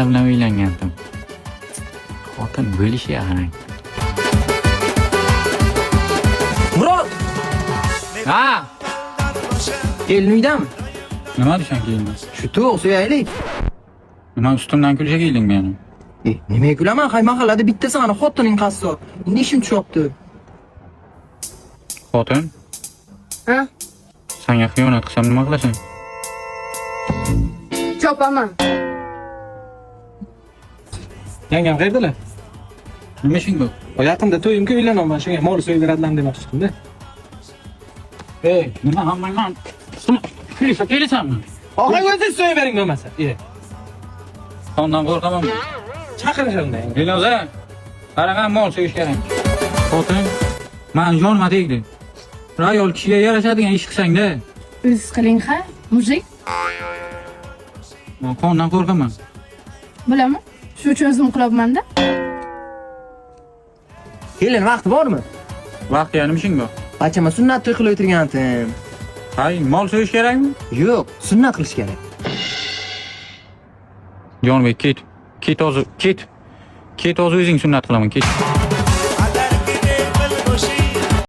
Bilan uylangandim. Xotin bo'lishiga qarang. Murod! Ha! Kelin uydami? Nima desang keyin? Shu to'q so'yaylik. Nima ustimdan kulishga kelding meni? E, nimaga kulaman? Hay mahallada bittasi ana xotining qassob. Endi ishim tushyapti. Xotin, Ha? senga xiyonat qilsam nima qilasan? Chopaman. Yangam qayerdalar? Nima ishing bu? Yaqinda to'yimga uylanaman, shunga mol so'yib beradilar demoqchi edim-da. Ey, nima hammangdan ustimdan kulishga kelasanmi? Og'ang o'zingiz so'yib bering bo'lmasa. E, Qondan qo'rqaman. chaqirishadi unda yanga. Dilnoza, qarang, mol so'yish kerak. Xotin, man yonma tegdi. Bir ayol kishiga yarashadigan ish qilsang-da. O'ziz qiling ha, mujik. Man qondan qo'rqaman. Bilaman. Shu uchun o'zim qilyapman-da. Kelin vaqti bormi? Vaqt nima ishing bor? Bachama sunnat to'y qilib o'tirgandim. Hay, mol so'yish kerakmi? Yo'q, sunnat qilish kerak. Jonibek, ket. Ket hozir, ket. Ket hozir o'zing sunnat qilaman, ket.